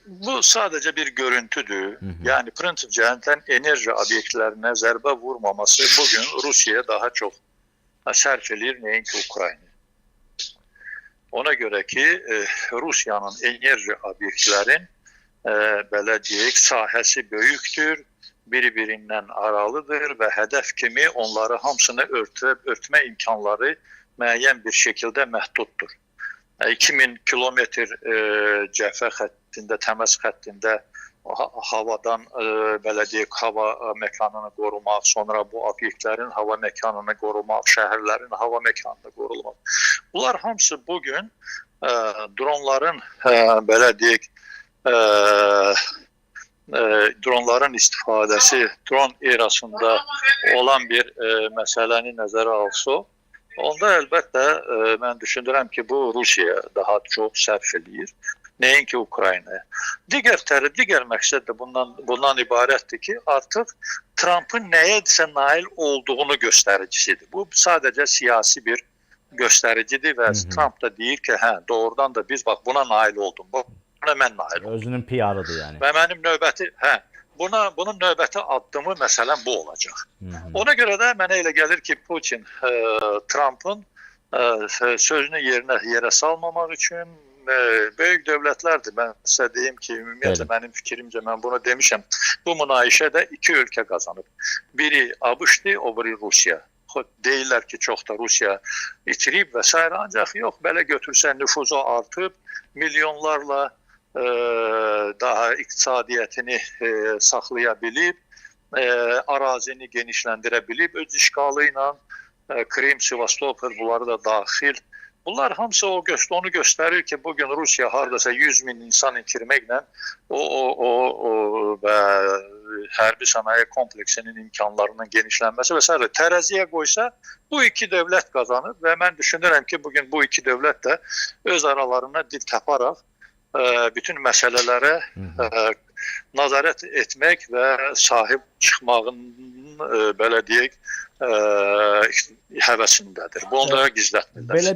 Bu sadəcə bir görüntüdür. Yəni prinsip cəhətdən enerji obyektlərinə zərbə vurmaması bugün Rusiyaya daha çox sərf eləyir, nəinki Ukrayna. Ona görə ki, Rusiyanın enerji obyektlərin belə deyək, sahəsi böyükdür, bir-birindən aralıdır və hədəf kimi onları hamısını örtmə imkanları müəyyən bir şəkildə məhduddur. 2000 kilometr cəbhə xəttində, təmas xəttində havadan belə deyək, hava məkanını qorumaq, sonra bu obyektlərin hava məkanını qorumaq, şəhərlərin hava məkanını qorumaq. Bunlar hamısı bugün dronların belə deyək, dronların istifadəsi, dron erasında olan bir məsələni nəzərə alsaq, onda əlbəttə mən düşünürəm ki, bu Rusiyaya daha çox sərf eləyir, nəinki Ukraynaya. Digər tərəf, digər məqsəd də bundan ibarətdir ki, artıq Trampın nəyədirsə nail olduğunu göstəricisidir. Bu sadəcə siyasi bir göstəricidir və Tramp da deyir ki, hə, doğrudan da biz bax buna nail oldum. Buna mən nail oldum. Özünün PR-ıdır yəni. Və mənim növbəti, hə, bunun növbəti addımı məsələn bu olacaq. Ona görə də mənə elə gəlir ki, Putin Trampın sözünü yerə salmamaq üçün böyük dövlətlərdir. Mən sizə deyim ki, ümumiyyətlə mənim fikrimcə mən bunu demişəm. Bu münaqişədə iki ölkə qazanıb. Biri ABŞ-dır, o biri Rusiya. Deyirlər ki, çox da Rusiya itirib və s. Ancaq yox, belə götürsən nüfuzu artıb, milyonlarla daha iqtisadiyyatını saxlaya bilib, ərazini genişləndirə bilib öz işğalı ilə Krim, Sevastopol bunları da daxil. Bunlar hamısı onu göstərir ki, bugün Rusiya hardasa 100 min insan itirməklə o və hərbi sənaye kompleksinin imkanlarının genişlənməsi və s. tərəziyə qoysa bu iki dövlət qazanır və mən düşünürəm ki, bugün bu iki dövlət də öz aralarına dil taparaq bütün məsələlərə nazarət etmək və sahib çıxmağın belə deyək, həvəsindədir. Bunu da gizlətmirlər. Belə bir